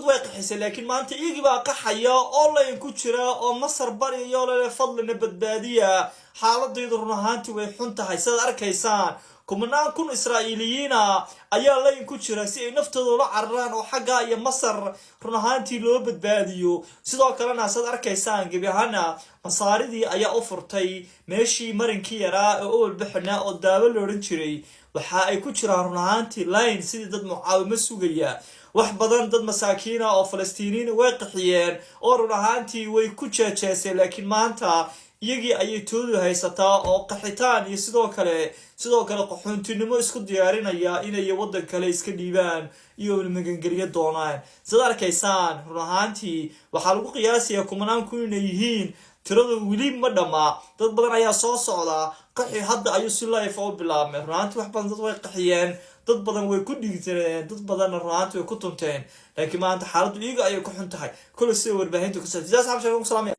Way qaxisay, laakiin maanta iyagii baa qaxaya oo line ku jira oo Masar baryayo lele fadlina badbaadiya. Xaaladaydu run ahaantii way xun tahay. Sidaad arkaysaan, kumanaan kun Israa'iiliyiina ayaa line ku jira si ay naftooda ula cararaan oo xagga iyo Masar run ahaantii loo badbaadiyo. Sidoo kalena, saad arkaysaan, gebi ahaana Masaaridii ayaa u furtay meeshii marinkii yaraa oo owalba xidhnaa oo daawo la odhan jiray. Waxa ay ku jiraan run ahaantii line sidii dad mucaawimo sugaya. Wax badan dad masaakiina oo Falastiiniyiin way qaxiyeen oo run ahaantii way ku jeejeeseen, laakiin maanta iyagii ayay toodu haysataa oo qaxitaan iyo sidoo kale qaxoontinimo isku diyaarinaya inay waddan kale iska dhiibaan iyo magangelyo doonaan. Sidaad arkaysaan, run ahaantii waxaa lagu qiyaasayaa kumanaan kun inay yihiin. Tiradu weli ma dhammaa, dad badan ayaa soo socda. Qaxi hadda ayuu si live u bilaabmay. Run ahaantii wax badan dad way qaxiyeen, dad badan way ku dhiigtireen, dad badanna run ahaantii way ku tunteen, laakiin maanta xaaladdu iyaga ayay ku xun tahay, kole sida warbaahintu ka sidaas. Xabsha ku salaamaya.